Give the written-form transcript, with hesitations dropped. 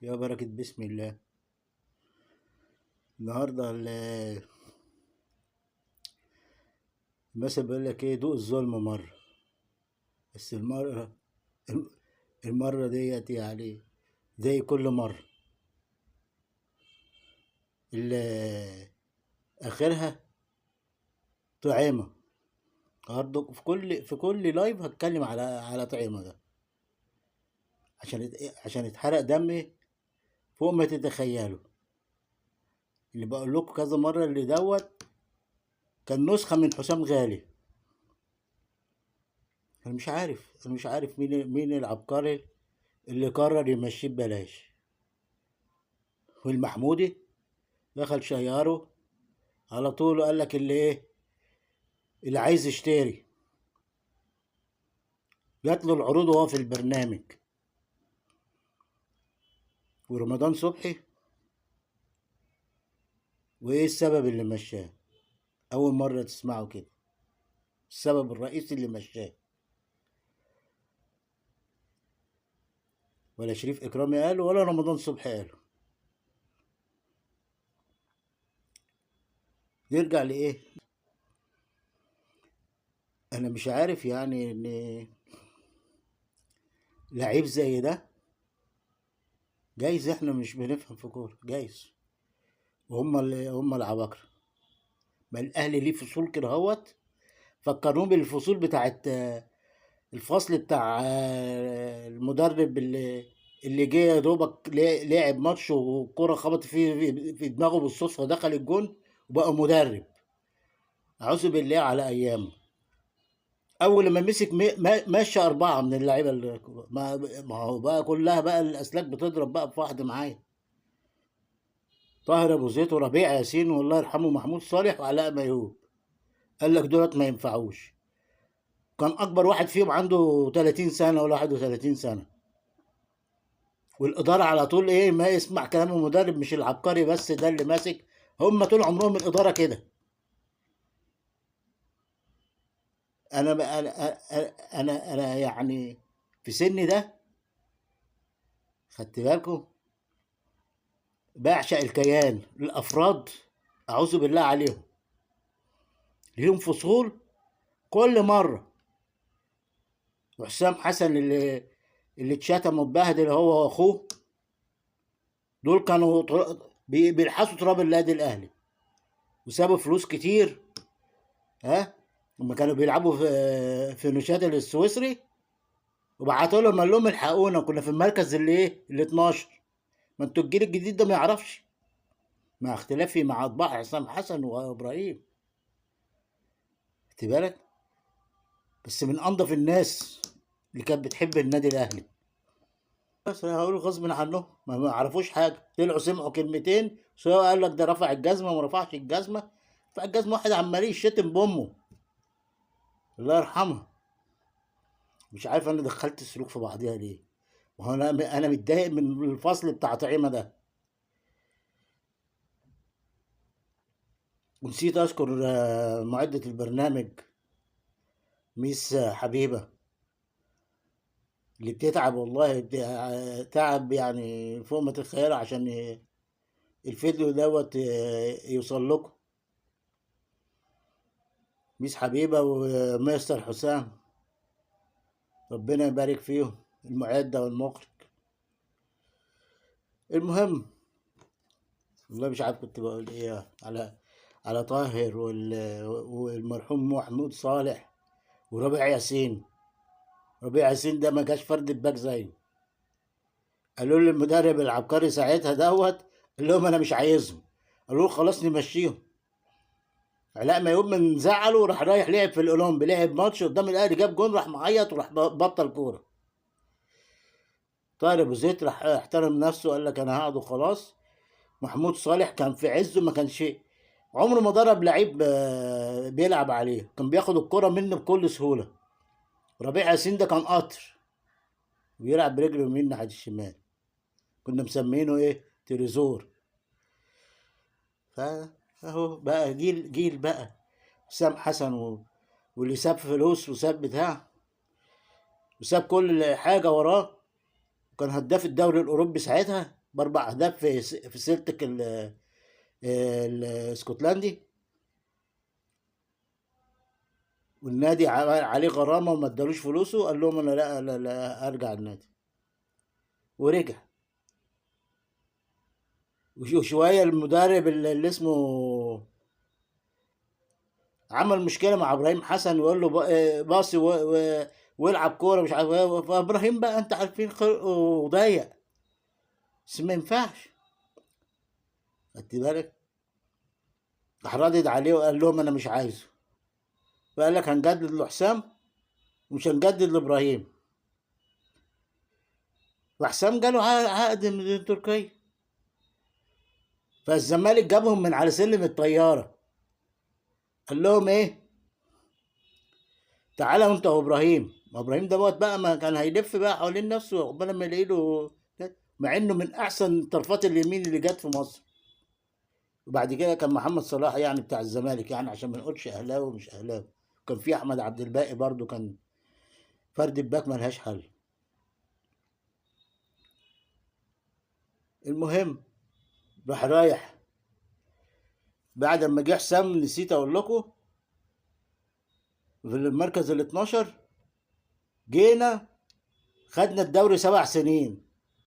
يا بركة بسم الله. النهاردة المثل بيقول لك ايه: دوق الظلم مرة، بس المرة ديت يعني زي كل مرة اللي اخرها طعيمة. برضه في كل لايف هتكلم على طعيمة ده عشان اتحرق دمي فوق ما تتخيلوا. اللي بقول لكم كذا مرة اللي دوت كان نسخة من حسام غالي. انا مش عارف مين العبقري اللي قرر يمشيه ببلاش. والمحمودي دخل شياره على طول وقال لك اللي ايه اللي عايز يشتري، جات له العروض وهو في البرنامج. ورمضان صبحي وايه السبب اللي مشاه؟ اول مرة تسمعوا كده السبب الرئيسي اللي مشاه. ولا شريف اكرامي قاله ولا رمضان صبحي قاله. نرجع لايه؟ انا مش عارف يعني ان لعيب زي ده جايز احنا مش بنفهم في كورة، جايز وهم اللي هم العباقرة. ما الاهلي ليه فصول كده اهوت، فكرناه بالفصول بتاعت الفصل بتاع المدرب اللي جه يا دوبك لعب ماتش والكرة خبطت فيه في دماغه بالصدفة دخل الجون وبقى مدرب. أعوذ بالله على أيامه. أول لما مسك مشى 4 من اللعيبة اللي ما هو بقى كلها بقى الأسلاك بتضرب بقى في واحدة معايا. طاهر أبو زيد وربيع ياسين والله يرحمه محمود صالح وعلاء ميهوب، قال لك دولت ما ينفعوش. كان أكبر واحد فيهم عنده 30 سنة ولا 31 سنة. والإدارة على طول إيه، ما يسمع كلام المدرب، مش العبقري بس ده اللي ماسك، هم طول عمرهم الإدارة كده. أنا يعني في سني ده خدت بالكم بعشق الكيان، الأفراد أعوذ بالله عليهم، ليهم فصول كل مرة. وحسام حسن اللي اتشتم واتبهدل هو واخوه، دول كانوا بيلحسوا تراب النادي الاهلي وسابوا فلوس كتير. ها لما كانوا بيلعبوا في نشاط السويسري وبعتوا لهم قال لهم الحقونا، كنا في المركز اللي ايه اللي 12. ما انتوا الجيل الجديد ده ما يعرفش، مع اختلافي مع اطباع حسام حسن وابراهيم، خدت بالك، بس من انظف الناس اللي كانت بتحب النادي الاهلي. بس انا هقول غصب عنهم ما عرفوش حاجة، طلعوا سمعوا كلمتين سواء قال لك ده رفع الجزمة وما رفعش الجزمة. رفع الجزمة واحد عمال يشتم بامه الله يرحمها. مش عارف انا دخلت السلوك في بعضيها ليه، ما هو انا متضايق من الفصل بتاع طعيمه ده. ونسيت اشكر معده البرنامج ميس حبيبه اللي بتتعب والله، تعب يعني فوق ما تتخيلوا عشان الفيديو دوت يوصل لكم. ميس حبيبه ومستر حسام ربنا يبارك فيهم، المعدة والمخرج. المهم والله مش عارف كنت بقول ايه على طاهر والمرحوم محمود صالح وربيع ياسين. ربيع ياسين ده ما جاش فرد الباك زيه. قالوا لي المدرب العبقري ساعتها دوت قال لهم انا مش عايزهم، قالوا له خلاص نمشيهم. علاء ميهوب من زعله راح رايح لعب في الاولمبي، لعب ماتش قدام الاهلي جاب جون راح معيط وراح بطل كورة. طاهر ابو زيد راح احترم نفسه وقال لك انا هقعد وخلاص. محمود صالح كان في عزه، ما كانش عمره ما ضرب لعيب بيلعب عليه، كان بياخد الكرة منه بكل سهولة. ربيع ياسين ده كان قطر بيلعب برجله اليمين ناحية الشمال، كنا مسمينه ايه؟ تريزور. فاهو بقى جيل بقى حسام حسن واللي ساب فلوس وساب بتاع وساب كل حاجة وراه، وكان هداف الدوري الأوروبي ساعتها. ب4 اهداف في سيلتك الاسكتلندي، والنادي عليه غرامة وما ادالوش فلوسه، قال لهم انا لا لا لا ارجع النادي، ورجع. وشوية المدرب اللي اسمه عمل مشكلة مع ابراهيم حسن ويقول له باصي والعب كورة مش عارف ايه. فابراهيم بقى انت عارفين خلقه ضيق، بس ما ينفعش، خدت بالك؟ راح ردد عليه وقال لهم انا مش عايزه، فقال لك هنجدد لحسام ومش هنجدد لابراهيم. وحسام جاله عقد من تركيا، فالزمالك جابهم من على سلم الطيارة، قال لهم ايه؟ تعالى انت وابراهيم. ما ابراهيم ده بقى ما كان هيلف بقى حوالين نفسه عقبال ما يلاقي له، مع انه من احسن طرفات اليمين اللي جت في مصر. وبعد كده كان محمد صلاح يعني بتاع الزمالك، يعني عشان ما نقولش اهلاوي ومش اهلاوي. كان في احمد عبد الباقي برضو، كان فرد الباك ملهاش حل. المهم راح رايح بعد ما جه حسام، نسيت اقول لكم، في المركز ال 12 جينا خدنا الدوري 7 سنين.